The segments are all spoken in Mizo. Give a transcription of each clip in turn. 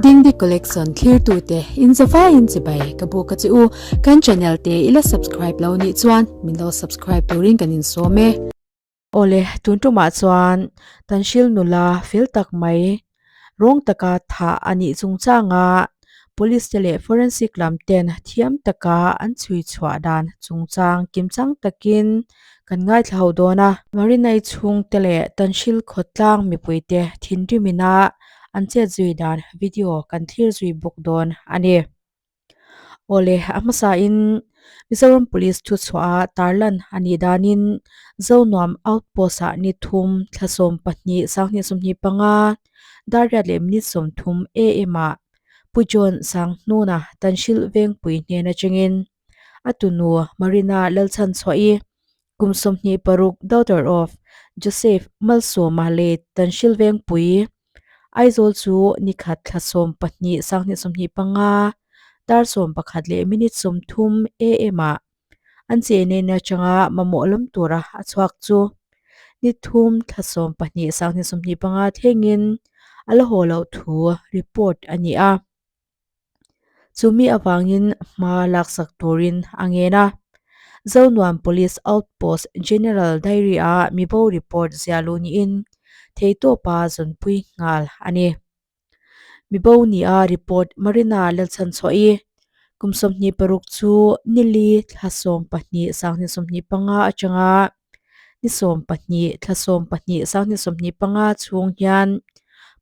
Dingdi Collection thlirtute in zavaiin chibai ka buk a che u. Kan channel te i la subscribe lo nih chuan min lo subscribe turin kan insawm e. Awle, tun tumah chuan Tanhril nula fel tak mai rawng taka thah a nih chungchanga Police te leh Forensic lam ten thiam taka an chhui chhuah dan chungchang kimchang takin kan ngaithla ho dawn a. Marinai chhungte leh Tanhril khawtlang mipuite thinrimina an chet zui dan video kan thlir zui bawk dawn a ni. Awle, a hmasain Mizoram Police thuchhuah a tarlan a nih danin Zonuam Outpost-ah ni thum thla 12 2025 Darriat leh minute 30 AM-ah Pu John Sanghnuna Tanhril Vengpui hnen atangin a tunu Marina Lalchhanchhuahi kum 26 daughter of Joseph Malsawma leh Tanhril Vengpui Aizawl chu nikhat thla 12 2025 dar 11 leh minute 30 AM ah an chenna atanga mamawh lam tura a chhuak chu ni thum thla 12 2025 thlengin a la haw loh thu report a ni a. Chumi avangin hma laksak turin a ngen a. Zonuam Police Outpost General Diary-a mibo report ziah luh niin theihtawpa zawnpui nghal a ni. Mibo nia report Marina Lalchhanchhuahi kum 26 chu nili thla 12 2025 atanga ni 12 thla 12 2025 chhung hian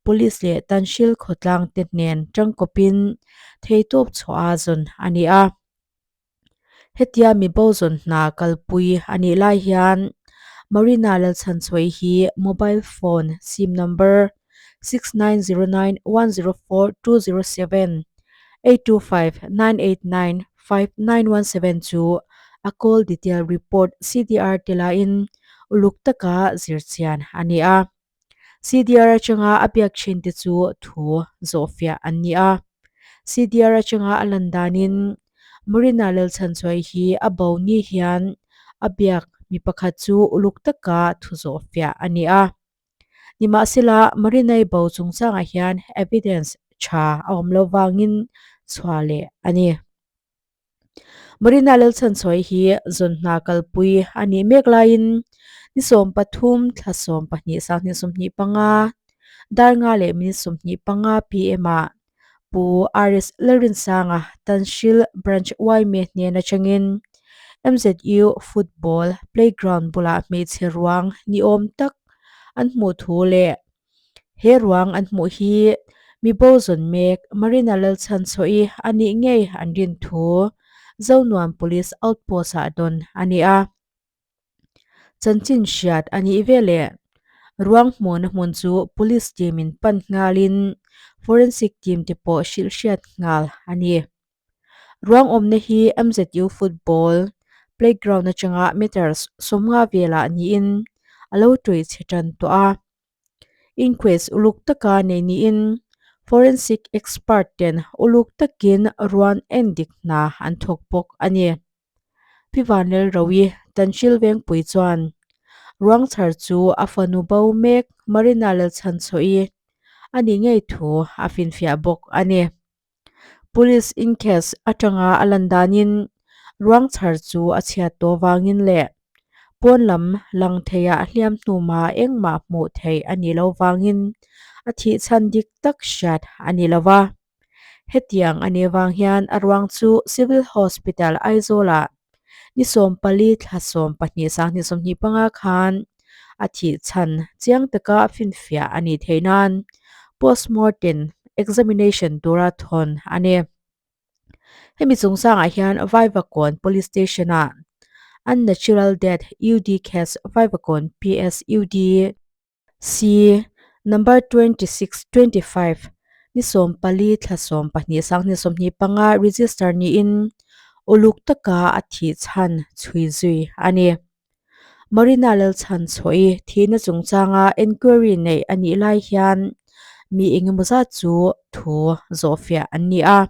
Police leh Tanhril khawtlang te hnen tangkawpin theihtawp chhuah a zawn a ni a. Hetia mibo zawn hna kalpui a nih lai hian Marina Lalchhanchhuahi hi mobile phone sim number 6909104207 825-989-5917 chu a call detail report CDR te lain uluk taka zirchian a ni a. CDR atanga a biak thin te chu thu zawhfiah an ni a. CDR atanga a lan danin Marina Lalchhanchhuahi hi a bo ni hian a biak mi pakhat chu uluk taka thu zawhfiah a ni a. Nimahsela, Marinai bo chungchangah hian evidence tha a awm lo vangin chhuah leh a ni. Marina Lalchhanchhuahi hi zawn hna kalpui a nih mek laiin ni 13 thla 12 2025 dar nga leh minute 25 pm ah Pu RS Lalrinsanga Tanhril Branch yma hnen atangin MZU Football Playground bulah hmeichhe ruang ni awm tak an hmuh thu leh he ruang an hmuh hi mibo zawn mek Marina Lalchhanchhuahi a nih ngei an rin thu Zonuam Police Outpost ah dawn a ni a. Chanchin hriat a nih veleh ruang hmuhna hmun chu police team in pan nghalin forensic team te pawh hrilh hriat nghal a ni. Ruang awmna hi MZU football playground atanga meters 50 velah niin a lo tawih chhe tan tawh a. Inquest uluk taka nei niin forensic expert ten uluk takin ruan endik hna an thawk bawk a ni. Pi Vanlalroui Tanhril Vengpui chuan ruang chhar chu a fanu bo mek Marina Lalchhanchhuahi a nih ngei thu a finfiah bawk a ni. Police inquest atanga a lan danin ruang chhar chu a chhiat tawh vangin leh pawn lam lang theiah hliam hnuma engmah hmuh theih a nih loh vangin a thih chhan dik tak hriat a ni lo va. Hetiang a nih vang hian a ruang chu Civil Hospital Aizawlah ni 14 thla 12 2025 khan a thih chhan chiang taka a finfiah a nih theih nan postmortem examination tura thawn a ni. Hemi chungchangah hian Vaivakawn Police Station-ah Unnatural Death UD Case Vaivakawn PS UD C number 26 25 ni 14 thla 12 2025 register niin uluk taka a thih chhan chhui zui a ni. Marina Lalchhanchhuahi thihna chungchanga enquiry neih a nih lai hian mi engemaw zat chu thu zawhfiah an ni a.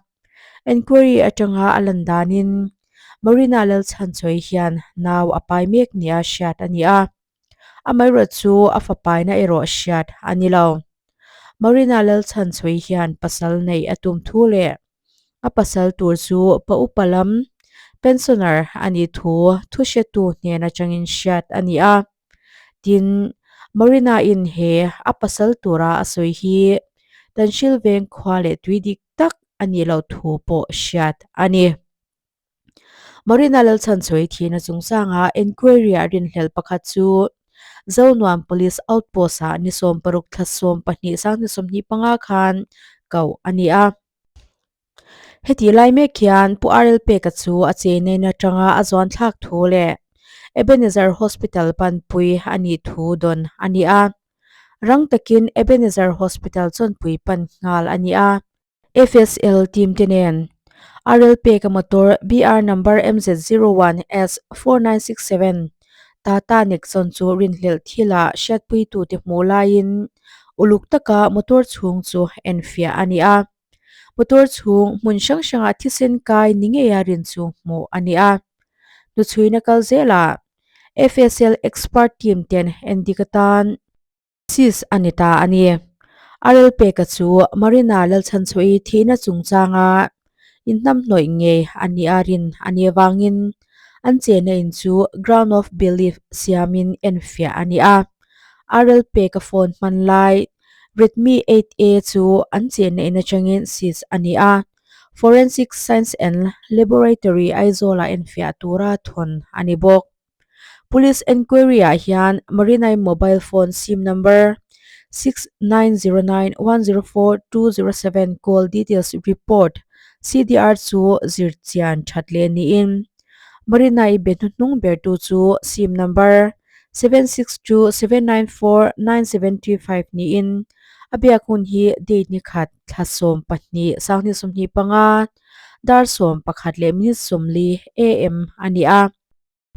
Enquiry atanga a lan danin Marina Lalchhanchhuahi hian nau a pai mek nia hriat a ni a. Amaherawhchu a fapaina erawh hriat a ni lo. Marina Lalchhanchhuai hian pasal neih a tum thu leh a pasal tur chu pa upa lam pensioner a nih thu thuhretu hnen atangin hriat a ni a. Tin, Marina in he a pasal tura a sawi hi Tanhril veng khua leh tui dik tak a nih loh thu pawh hriat a ni. Marina Lalchhanchhuai thihna chungchanga enquiry ah rinhlelh pakhat chu Zonuam Police Outpost ah ni 60 thla 12 2025 khan koh a ni a. Hetih lai mek hian Pu RL Peka chu a cheinain atanga a zuan thlak thu leh Ebenezer Hospital panpui a nih thu dawn a ni a. Rang takin Ebenezer Hospital chawnpui pan nghal a ni a. FSL team te nen RL Peka motor BR number MZ01S4967 Tata Nexon chu rinhlelh thilah hriatpuitute hmuh laiin uluk taka motor chhung chu enfiah a ni a. Motor chhung hmun hrang hrangah thisen kai ni ngeia rin chu hmuh a ni a. Hnuchhuina kal zelah FSL expert team ten endik atan Sis a ni ta a ni. RL Peka chu Marina Lalchhanchhuahi thihna chungchanga inhnamhnawih ngei a nih a rin a nih avangin an chenna in chu ground of belief siamin enfiah a ni a. RL Peka phone hman lai Redmi 8A chu an chenna in atangin seize a ni a. Forensic Science and Laboratory Aizawl-ah enfiah tura thawn a ni bawk. Police enquiry ah hian Marinai mobile phone sim number 6909104207 call details report CDR chu zir chian that leh niin Marinai be hnuhnung ber tu chu sim number 7627949735 niin a biak hun hi date ni khat thla 12 2025 dar 11:40 am a ni a.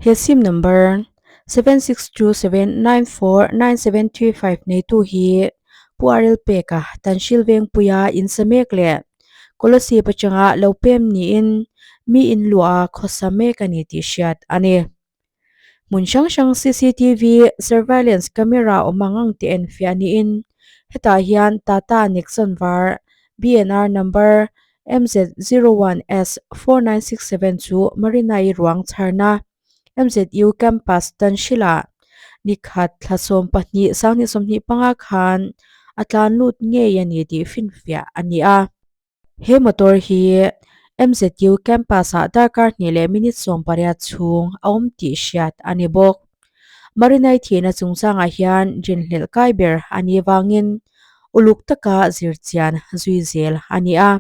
He sim number 7627949735 neitu hi Pu RL Peka Tanhril Vengpuia insa mek leh Kolasib atanga lo pem niin mi inluah a khawsa mek a ni tih hriat a ni. Hmun hrang hrang cctv surveillance camera awm ang ang te enfiah niin hetah hian Tata Nexon var BNR number MZ01S4967 chu Marina-i ruang chharna MZU campus Tanhril-ah ni khat thla 12 2025 khan a tlan lut ngei a ni tih finfiah a ni a. He motor hi MZU campus-ah darkar hnih leh minute 18 chhung a awm tih hriat a ni bawk. Marina-i thihna chungchangah hian rinhlelh kai ber a nih vangin uluk taka zirchian zui zel a ni a.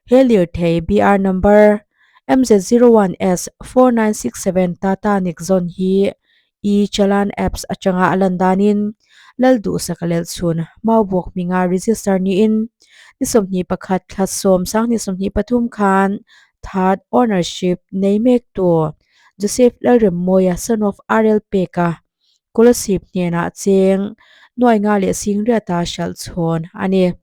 He lirthei BR number MZ01S4967 Tata Nexon hi e-challan apps atanga a lan danin Lalduhsaka Lelchhun Maubawk hminga register niin ni 21 thla 10 2023 khan third ownership nei mektu Joseph Lalremmawia son of RL Peka Kolasib hnenah cheng nuai nga leh singriata hralh chhawn a ni.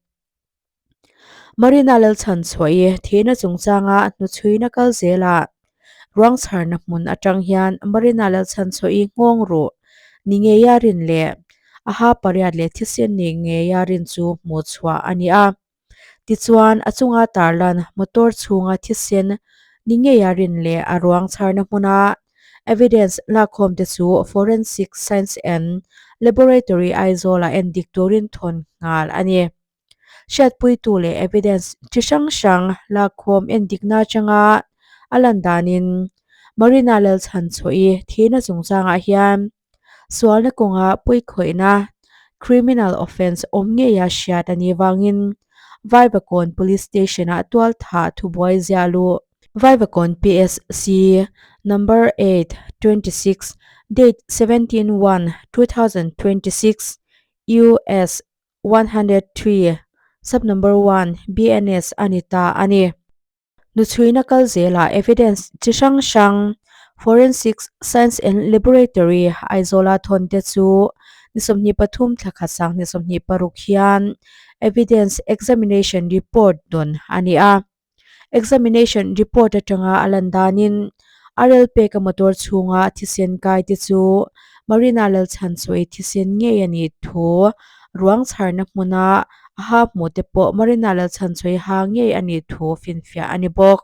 Marina Lalchhanchhuahi thihna chungchanga hnuchhuina kal zelah ruang chharna hmun atang hian Marina Lalchhanchhuahi nghawng ruh ni ngeia rin leh a ha pariat leh thisen ni ngeia rin chu hmuh chhuah a ni a. Tichuan, a chunga tarlan motor chhunga thisen ni ngeia rin leh a ruang chharna hmuna evidence lakkhawm te chu Forensic Science and Laboratory Aizawl-ah endik turin thawn nghal a ni. Hriatpuitu leh evidence chi hrang hrang lakkhawm endikna atanga a lan danin Marina Lalchhanchhuahi thihna chungchangah hian Sualna kawnga puikhawihna, criminal offence, awm ngeia hriat a nih vangin Vaivakawn Police Station-ah tualthah thubuai ziah luh. Vaivakawn PSC Number 8, 26, date 17 1 2026, US 103, Sub Number 1, BNS a ni ta a ni. Hnuchhuina kal zelah evidence chi hrang hrang Forensic Science and Laboratory Aizawla thawn te chu ni 23 thla khat 2026 hian evidence examination report dawn a ni a. Examination report atanga a lan danin RL peka motor chhunga thisen kai te chu Marina Lalchhanchhuahi thisen ngei a nih thu ruang chharna hmuna A ha hmuh te pawh Marina Lalchhanchhuai ha ngei a nih thu finfiah a ni bawk.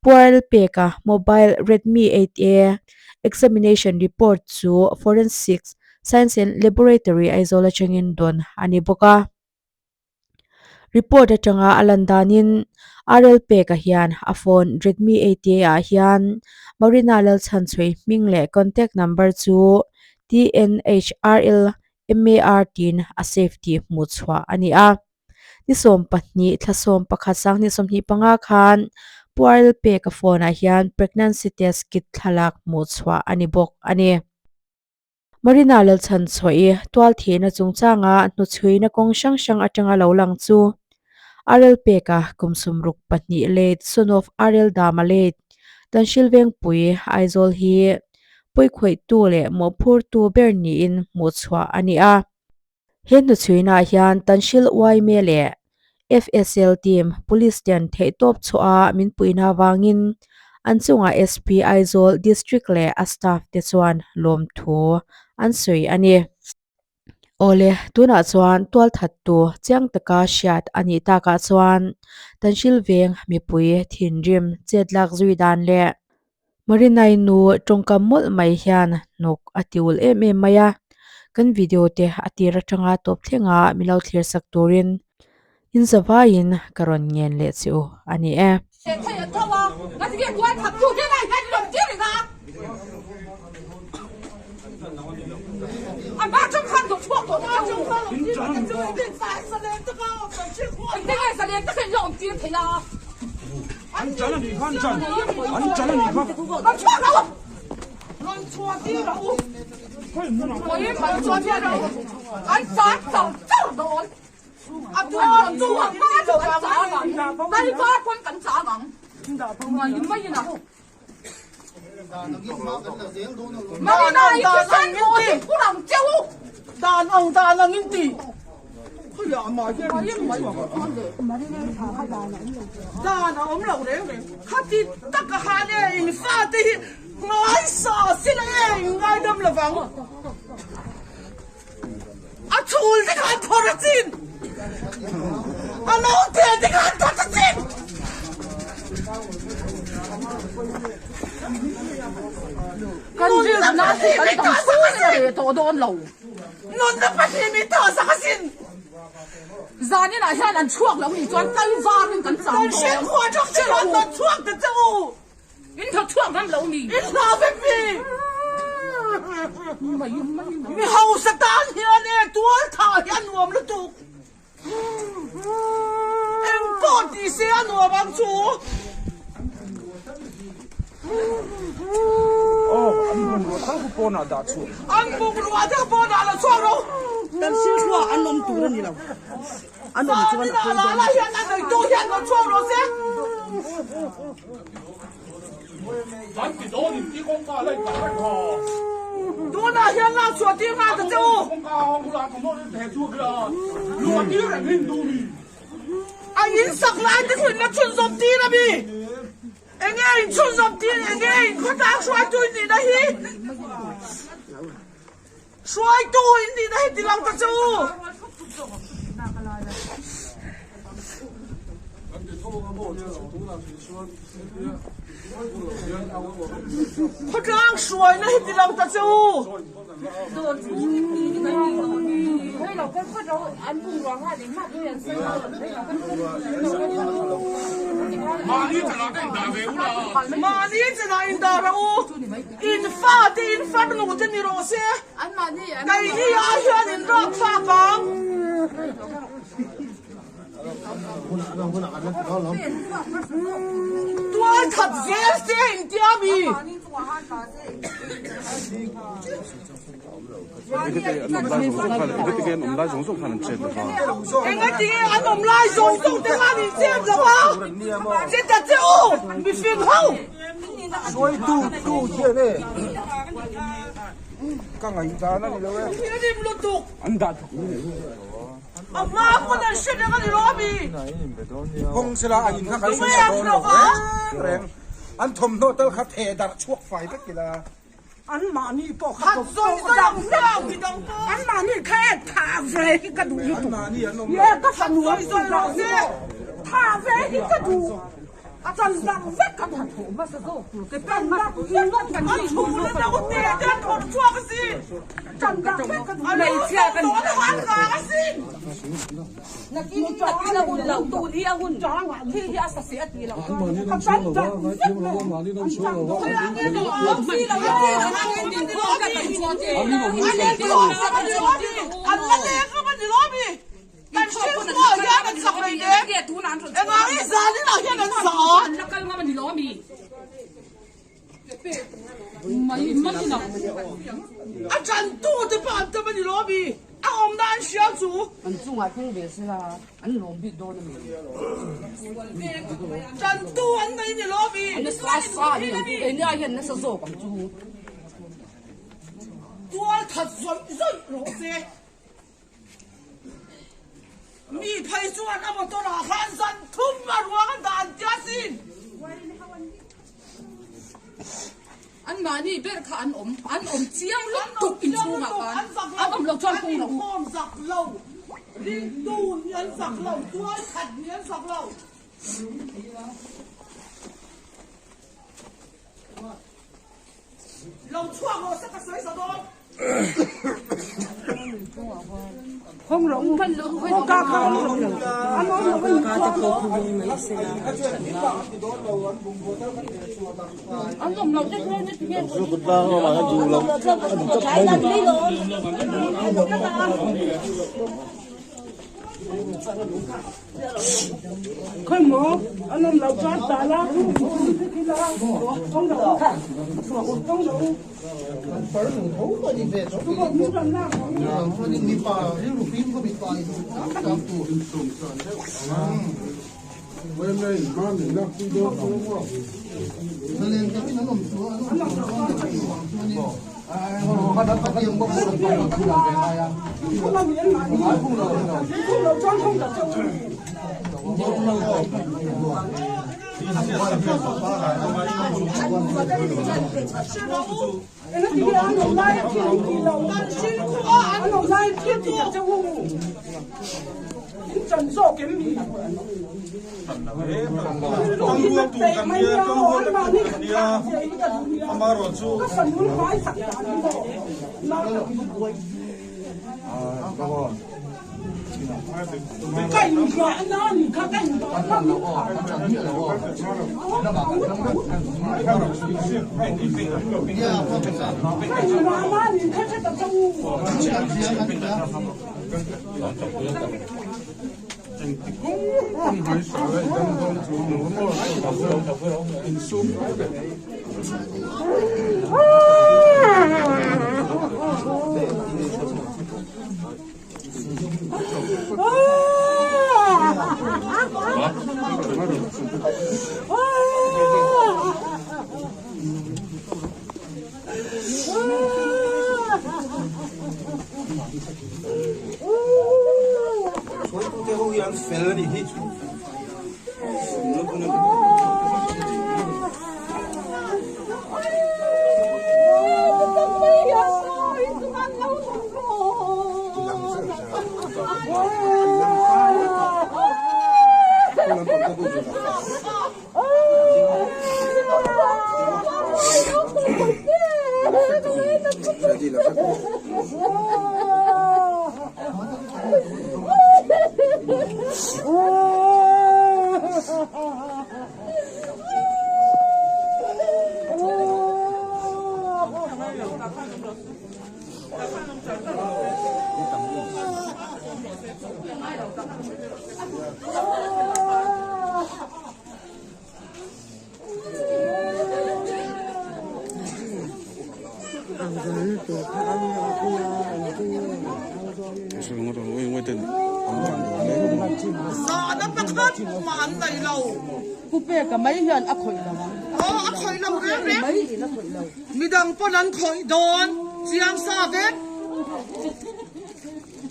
Puarl peka mobile Redmi 8A examination report chu Forensic Science and Laboratory Aizawl atangin dawn a ni bawk a. Report atanga a lan danin RL peka hian a phone Redmi 8A ah hian Marina Lalchhanchhuai hming leh contact number chu TNHRL MAR tiin a save tih hmuh chhuah a ni a. Ni 12 thla 11 2025 khan Puarl peka phone ah hian pregnancy test kit thlalak hmuh chhuah a ni bawk a ni. Marina Lalchhanchhuahi tualthihna chungchanga hnuchhuina kawng hrang hrang atanga lo lang chu RL Peka kum 62 late son of RL Dama late Tanhrilvengpui Aizawl hi pawikhawihtu leh mawhphurtu ber niin hmuhchhuah a ni a. He hnuchhuinaah hian Tanhril Uaime leh FSL team Police ten theihtawp chhuah a min puihna avangin an chungah SP Aizawl District leh a staff te chuan lawmthu an sawi a ni. Awle, tunah chuan tualthattu chiang taka hriat a nih takah chuan Tanhril veng mipui thinrim chetlak zui dan leh Marinai nu tawngkam mawlh mai hian hnawk a ti ulh em em mai a, kan video te a tir atanga tawp thlenga min lo thlir sak turin in zavaiin ka rawn ngen leh che u a ni e. An chan a nih kha an chan an chan a nih kha. Rawn chhuak rawh u! Rawn chhuah tir rawh u! Rawn chhuah tir rawh u! An char char char dawn! A tuar chu a hma chu kan chang ang! Tlaivar pawn kan chang ang! Mai mai in a. Marina i thisen pawh hi phur ang che u! Dan ang dan ang in ti. Dan a awm lo reng reng. Khati taka han e in fate hi ngaisa sila e in ngaidam lovang. A chhul te khan phawrh a chin. A naute te khan that a chin. Kan rilru hi kan dang chhung in a reh tawh dawn lo. Nunna pahnih mi tah sak a sin. Zanin ah hian an chhuak lo nih chuan kal varin kan chang dawn. Kan hriat khua tawk che rawn rawn chhuak ta che u. In tha chhuak ngam lo ni. In hla vek mi. Mi hausa tan hian e tual tha hi a nuam lutuk. Eng pawh ti se a nuam ang chu. Aw, an bungrua tal khu pawnah dah chhuah. An bungrua te pawnah la chhuak ro. Kan sil thua an awm tur a ni lo. An awm chuan a pawi dawn. La hian a neitu hian rawn chhuak rawh se. Kan ti dawn in ti kawngka a la in kah vek ha. Tunah hian lak chhuah tir nghal ta che u. Kawngka a hawng bulah thawmhnaw in theh chhuak ila luah tir reng hi in duh mi. A in sak lai te khu in la chhunzawm tir a mi. Enge in chhunzawm tir enge in khawtlang hruaitu in nihna hi. Hruaitu in nihna hi ti lang ta che u. Khawtlang hruaina hi ti lang ta che u. Mahni chanah indah rawh u. In fate in farnu te ni rawh se. Keini ah hian in rak thlak ang. Tual that zel se in tia mi. Engatinge an awm lai zawng zawng te khan in chet lo a? Chet ta che u, mifing ho. Thianim lutuk. A hma pawn an hre reng a ni lo a mi. Kawng sela an in kha kan sawi dawn lo reng reng. An thawmhnaw tal kha theh darh chhuak fai vek ila. An mahni pawh kha ka pawh dang vek an mahni kha e thah ve hi ka duh lutuk ye ka fanu a pawh dah hi thah ve hi ka duh a chan dang vek ka duh chan dang vek ka duh. Nakin nakin a hun lo tun hi a hun thi hi a sa si a ti lo A ṭantu te pawh an tam a ni lo mi? A awmna an hria chu. An chungah thleng ve sela an lawm bik dawn a mi? Ṭantu an nei ni lo mi? Nasa zawk ang chu. Tual that zawih zawih rawh se. Mi phei chuan a motor ah khan zan thum a ruang a dan tia sin. An mahni ber kha an awm an awm chiang lutuk inchhungah khan an awm lo chuan kung lo. An inkhawm zak lo, ringtu nih an zak lo, tual khat nih an zak lo. Lo chhuak rawh se ka sawi za dawn. Zahna pakhat mah an nei lo. Pu Peka mai hian a khawih lo ang. Aw a khawih lo reng reng. Mai in a khawih lo. Midang pawn an khawih dawn chiang sa vek.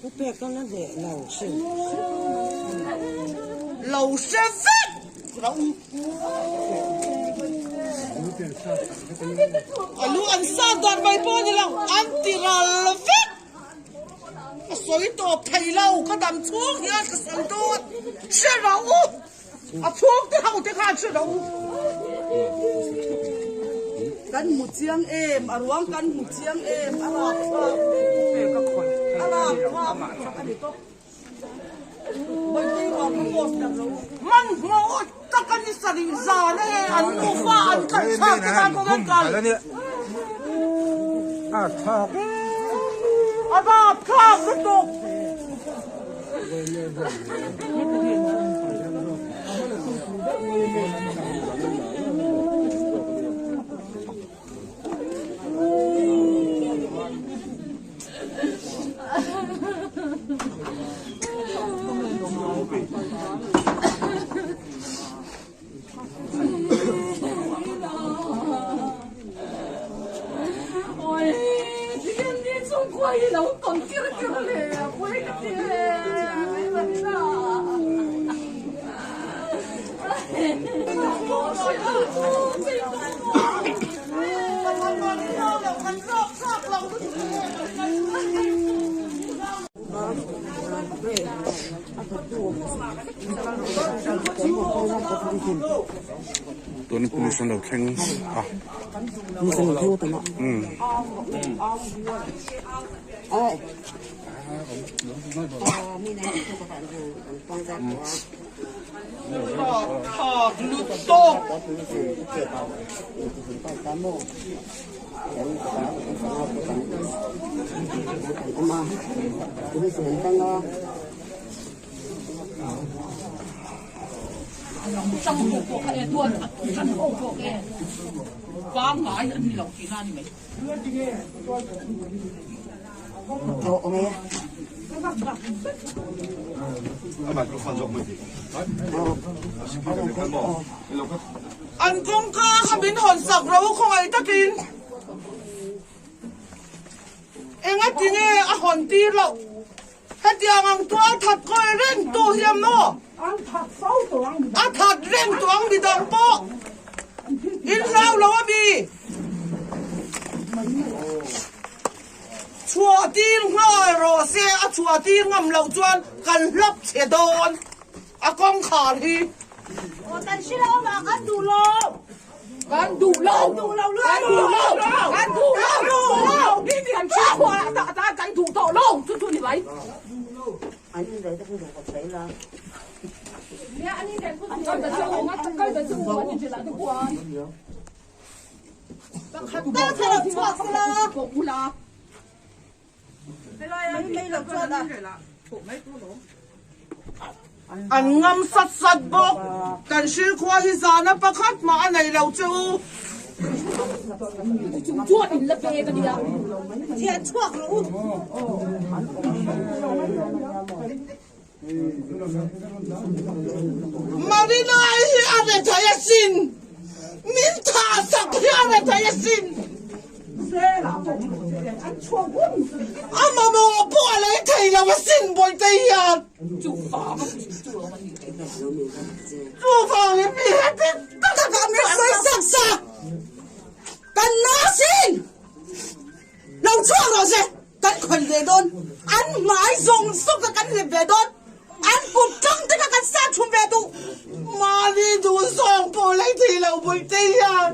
Pu Peka la leh lo hrim. Lo hre vek rawh u. A lu an sat dan mai pawh a ni lo, an ti ral vek. Ka sawi tawp thei lo, ka dam chhung hian ka sawi dawn. Hre rawh u, a chhungte ho te khan hre rawh u. Kan hmu chiang em, a ruang kan hmu chiang em, a rapthlak, a rapthlak a ni tawp. Hmanhmawh tak a ni sarih zan e, an nufa an tlaih thlak te khan kawng an kal. A rapthlak lutuk. Tuna police an lo thleng a. An kawngka kha min hawn sak ro khawngaih takin engati nge a hawn tir loh? Hetiang ang tual that kawi reng tu hian maw a that reng tawh ang midang pawh in hlau lo a mi? Chhuah tir nghal rawh se, a chhuah tir ngam loh chuan kan hlap chhe dawn a kawngkhar hi. Kan hre lo mah, kan duh lo. Kan duh lo. Kan duh lo. Kan duh lo. Kan duh lo. Kan duh lo. Ni ni an hria khuah ah tah tan kan duh tawh lo chu chu ni mai. Pakhat tal kha lo chhuak sela. An ngam sat sat bawk. Kan hrilkhua hi zana pakhat mah a nei lo che u. Marina-i hi a re thei asin, min thah sak hi a re thei asin. A mamawh pawh a lei thei lo asin Bawihte hian. Chuvangin mi heti taka kan sawi sak sak kan na asin. Lo chhuak rawh se. Kan khawih ve dawn, an hmai zawng zawng kha kan hlep ve dawn, an kut tang te kha kan sat thum ve duh. Mahni duh zawng pawh lei thei lo Bawihte hian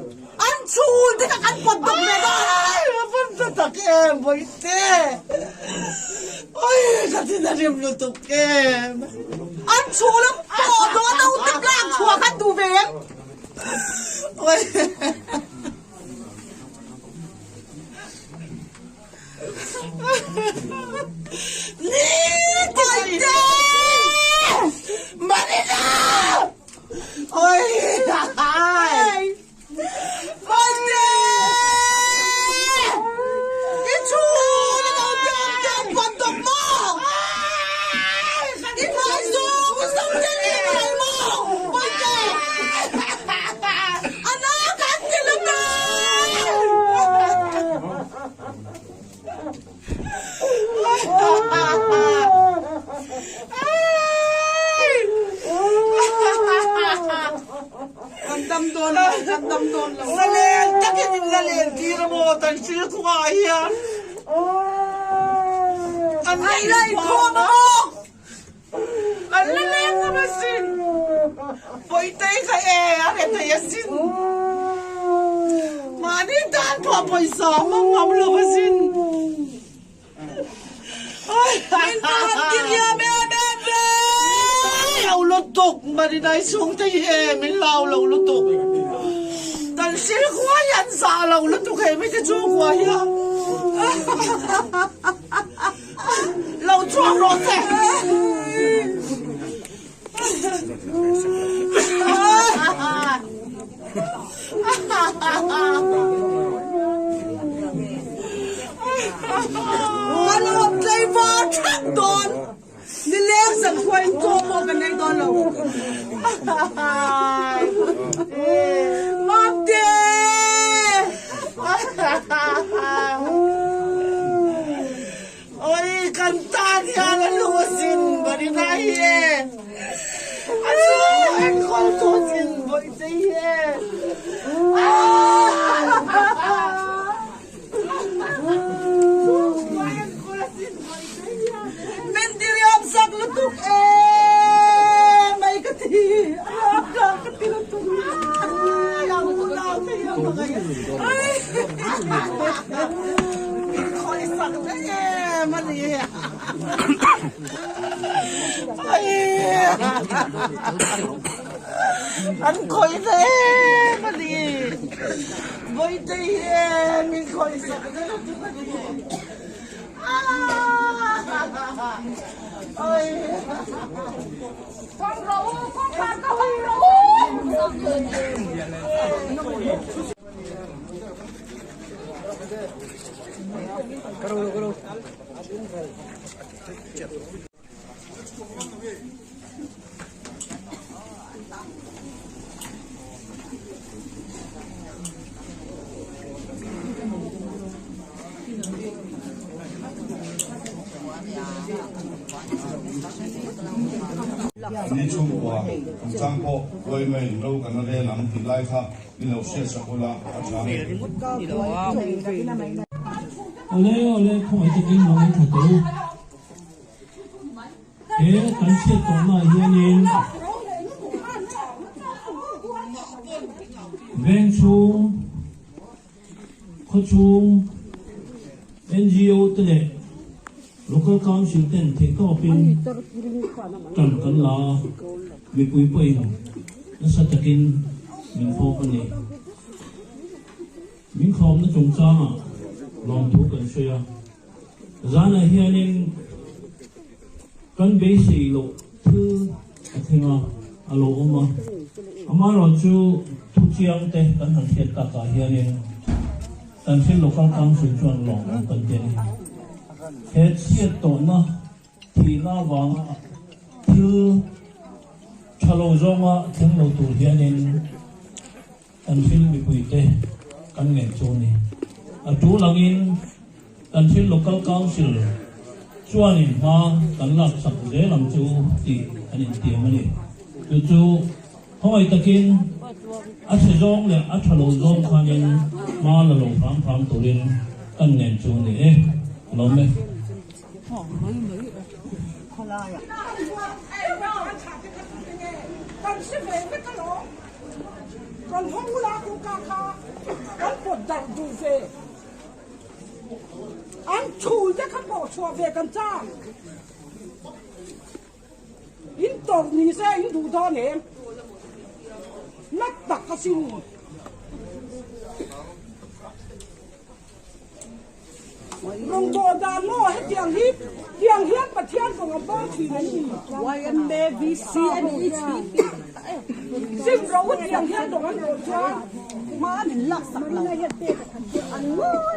an chhul te kha kan pawt dawk ve dawn. Ai va pan ta tak em Bawihte, oi ka thin a rim lutuk em. An chhul a pawh dawn a ute tlak chhuah khan duh ve em. Oi. dawn lo, kan dam dawn lo. Zalen takin in la len tir a maw tan hril kawngah hian. An la inkhawm a maw? An la leng ngam asin. Pawitei kha e a re thei asin. Mahni tan pawh pawisa a hmang ngam lo asin. Min tan ti riam em em ve. Min hlau lutuk Marinai chhungte hi e min hlau lo lutuk. Kan hril khua hi an zah lo lutuk he mite chhungkua hian. Lo chhuak rawh che. Kan awm tlei var thak dawn. Nileng zan khuain chaw pawh kan ei dawn lo. Mamte! Oi, kan tan hian a lu asin Marina hi e. A chu enkawl tu chin Bawihte hi e. Min diriam sak lutuk e mai ka ti a ka ti lutuk min khawih sak em a ni an khawih em a ni Vawitei hi min khawih sak lutuk a ni. Ni chhungkua chungchang pawh Uaimaiin ro kan la rel ang tih lai kha ni lo hriat sak ula a tha ni. Awle awle khawngaih takin lo ngaithla teh u. He kan chhiat tawhnaah hianin veng chhung, khaw chhung, NGO te leh Local Council ten theihtawpin tan kan la a, mipui pawhin nasa takin min fawp a ni. Min khawmna chungchangah lawmthu kan sawi a. Zanah hianin kan beisei loh thil a thleng a, a lo awm a. Amaherawhchu thu chiang te kan han hriat takah hianin kan thil Local Council chuan lawm awm kan ti a ni. He chhiat tawhna thihna avanga thil tha lo zawnga thleng lo tur hianin Kan thil mipuite kan ngen chu a ni. A tul angin kan thil Local Council chuanin hma kan lak chak zel ang chu tih kan intiam a ni. Chu chu khawngaih takin a chhe zawng leh a tha lo zawng khanin hma la lo hram hram turin kan ngen chu a ni e. Lawm e. Kan ho la kawngka kha kan pawt darh duh ve. An chhul te kha pawh chhuah ve kan chang. In tawrh ni se in duh dawn em? Nat tak asin. Rawngbâwl dan maw hetiang hi tiang hian Pathian kawng a bâwl thin an ni. Sim rawh u tiang hian rawng an bawl chuan hma min lak sak lo. An ngawi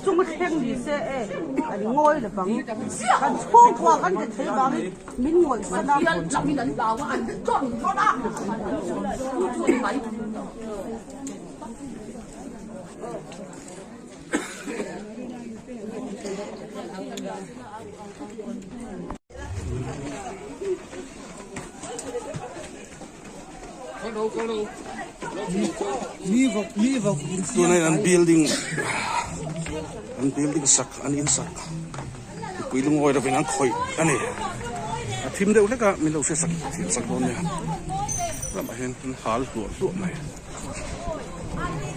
Chung thleng ni se e an ngawi lovang. Kan chhungkua kan ti thei vangin Min ngawih san a. Pathian changin an hlau a, an tawn rawt a, chu chu a ni mai. Tuna in an building an building sak an in sak mipui lungawi lovin an khawih a ni a thim deuh hlek a min lo hre sak thiam sak dawn nia lamah hian an hal hluah hluah mai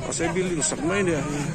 mahse building sak mai nia hei.